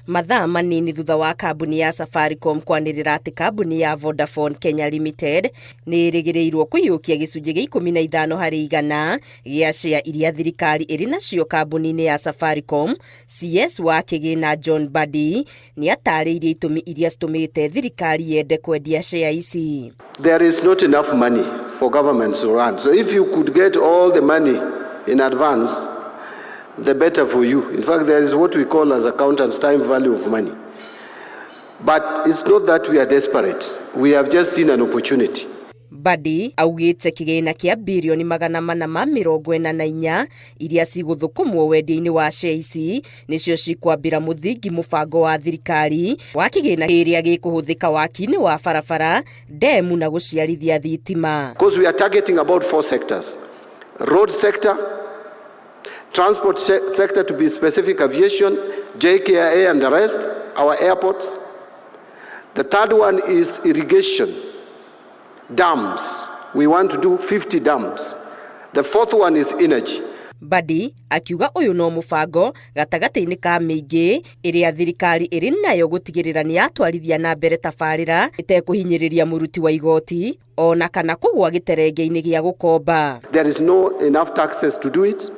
Mathaa manini thutha wa kambuni ya Safaricom kwanĩrĩra atĩ kambuni ya Vodafone Kenya Limited nĩ ĩrĩgĩrĩirwo kũiyũkia gĩcunjĩ gĩa 15% gĩa share iria thirikari ĩrĩ nacio kambuni-inĩ ya Safaricom, CS wa kĩgĩna John Mbadi nĩ atarĩirie itũmi iria citũmĩte thirikari yende kwendia share ici. There is not enough money for governments to run. So if you could get all the money in advance, the better for you. In fact, there is what we call as accountants time value of money. But it's not that we are desperate. We have just seen an opportunity. Mbadi augĩte kĩgĩna kĩa birioni 444 iria cigũthũkũmwo wendia-inĩ wa share ici nĩcio cikwambĩra mũthingi mũbango wa thirikari wa kĩgĩna kĩrĩa gĩkũhũthĩka waki-inĩ wa barabara, ndemu na gũciarithia thitima. Because we are targeting about four sectors: road sector, transport sector, to be specific, aviation, JKIA and the rest, our airports. The third one is irrigation, dams. We want to do 50 dams. The fourth one is energy. Mbadi akiuga ũyũ no mũbango gatagatĩ-inĩ ka mĩingĩ ĩrĩa thirikari ĩrĩ nayo gũtigĩrĩra nĩ yatwarithia na mbere tabarĩra ĩtekũhinyĩrĩria mũruti wa igoti ona kana kũgũa gĩterenge-inĩ gĩa gũkomba. There is no enough taxes to do it.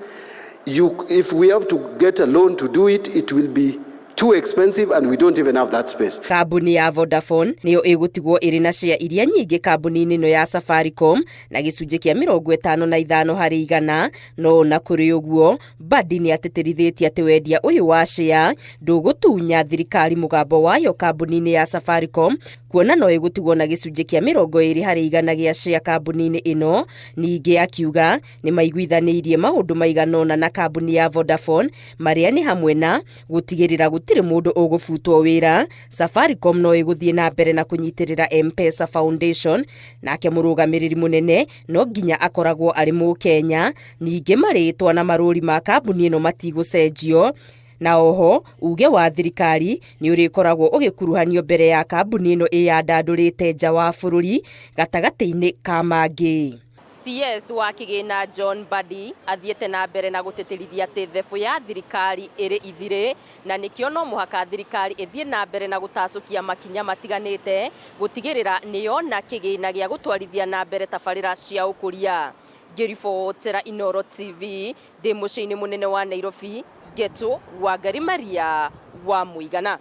If we have to get a loan to do it, it will be too expensive and we don't even have that space. Kambuni ya Vodafone nĩyo ĩgũtigwo ĩrĩ na share iria nyingĩ kambuni-inĩ ĩno ya Safaricom na gĩcunjĩ kĩa 55%. No ona kũrĩ ũguo, Mbadi nĩ atĩtĩrithĩtie atĩ wendia ũyũ wa share ndũgũtunya thirikari mũgambo wayo kambuni-inĩ ya Safaricom, kuona no ĩgũtigwo na gĩcunjĩ kĩa 20% gĩa share kambuni-inĩ ĩno. Ningĩ akiuga nĩ maiguithanĩirie maũndũ maigana ũna na kambuni ya Vodafone, marĩa nĩ hamwe na gũtigĩrĩra gũtirĩ mũndũ ũgũbutwo wĩra, Safaricom no ĩgũthiĩ na mbere na kũnyitĩrĩra M-Pesa Foundation, nake mũrũgamĩrĩri mũnene no nginya akoragwo arĩ Mũkenya, ningĩ marĩtwa na marũri ma kambuni ĩno matigũcenjio, na oho uge wa thirikari nĩ ũrĩkoragwo ũgĩkuruhanio mbere ya kambuni ĩno ĩyandandũrĩte nja wa bũrũri, gatagatĩ-inĩ ka mangĩ. CS wa kĩgĩna John Mbadi athiĩte na mbere na gũtĩtĩrithia atĩ thebũ ya thirikari ĩrĩ ithirĩ, na nĩkĩo no mũhaka thirikari ĩthiĩ na mbere na gũtacũkia makinya matiganĩte gũtigĩrĩra nĩyona kĩgĩna gĩa gũtwarithia na mbere tabarĩra cia ũkũria. Ngĩribotera Inooro TV ndĩ mũciĩ-inĩ mũnene wa Nairobi, Ngeto Wangari Maria wa Mũigana.